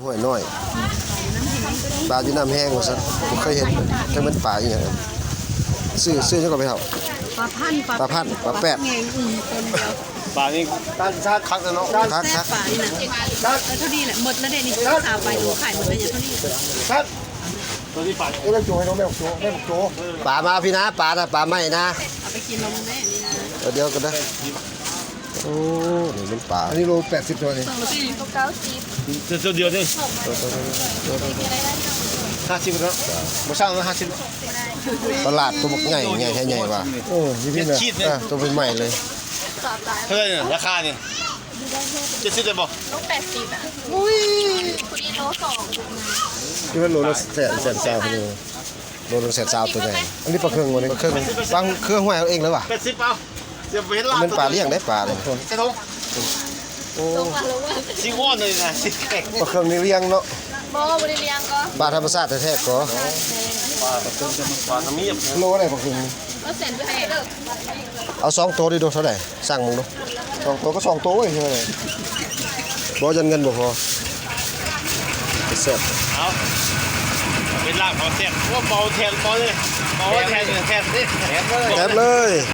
ຫ້ວຍນ້ອຍ ປາຢູ່ນ້ຳແຫ້ງວ່າຊັ້ນ. ບໍ່ເຄີຍເຫັນ ຈັກແມ່ນປາອີ່ຫຍັງ. ຊື່ ຊື່ຫຍັງກໍໄປເຖົ້າ? ປາພັນ ປາພັນ ປາແປດ ແງງ ອືມ ຕົນດຽວ. ປານີ້ຕັ້ງຊັກຄັກເນາະ. ຄັກ ຄັກ ປານີ້ນະ ເອີ ເທົ່ານີ້ແຫຼະ. ໝົດແລ້ວເດ້ນີ້ ຊາວປາຍໂລ ຂາຍໝົດແລ້ວ ເທົ່ານີ້. ປາມາພີ່ນາ ປານະ ປາໃໝ່ນະ. ເອົາໄປກິນລອງເບິ່ງແດ່ນີ້ນະ. ເອີ ດຽວກັນເດີ. ໂອ້ ນີ້ແມ່ນປາ ອັນນີ້ໂລແປດສິບ ຕົວນີ້ ໂຕເກົ້າສິບ ໂຕດຽວນີ້ ຫ້າສິບເນາະ. ບໍ່ເຊົາເນາະ ຫ້າສິບ. ປາຫຼາດຕົວບັກໃຫຍ່ ໃຫຍ່ແທ້ໃຫຍ່ວ່າ. ໂອ້ ຢູ່ພີ້ນະ ເອີ ຕົວໃໝ່ໆເລີຍ. ເທົ່າໃດນີ້ ລາຄານີ້? ເຈັດສິບໄດ້ບໍ່? ໂລແປດສິບອະ. ອຸ້ຍ ພໍດີໂລສອງ. ຢູ່ຫັ້ນໂລລະແສນ ແສນຊາວພຸ້ນ. ໂລໜຶ່ງແສນຊາວ ຕົວໃຫຍ່. ອັນນີ້ປາເຄິ່ງບໍ່ນີ້? ປາເຄິ່ງ ປາເຄື່ອງຫ້ວຍເອົາເອງເລີຍຫວາ? ແປດສິບເອົາ. ຢ່າໄປເຮັດລາບ ມັນປາລ້ຽງໄດ໋ ປານີ້. ຊິງອອນເລີຍນະ ຊິແຂງ. ປາເຄິ່ງນີ້ລ້ຽງເນາະ? ບໍ່ ບໍ່ໄດ້ລ້ຽງກໍ ປາທຳມະຊາດແທ້ໆກໍ. ປາປາເຄິ່ງ ປາທຳມະຊາດ. ໂລເທົ່າໃດປາເຄິ່ງນີ້? ໂລແສນແປດ. ເອົາສອງໂຕດີດູ ເທົ່າໃດ? ສັ່ງເບິ່ງດູ. ສອງໂຕກໍສອງໂຕເວີ້ຍ. ບໍ່ ຢ້ານເງິນບໍ່ພໍ. ແຊບ. ເອົາ ເປັນລາບເອົາແຊບ. ໂອ້ ເປົ່າແທນ ເປົ່າເລີຍ ເປົ່າແທນ ແທນເລີຍ ແຖມເລີຍ.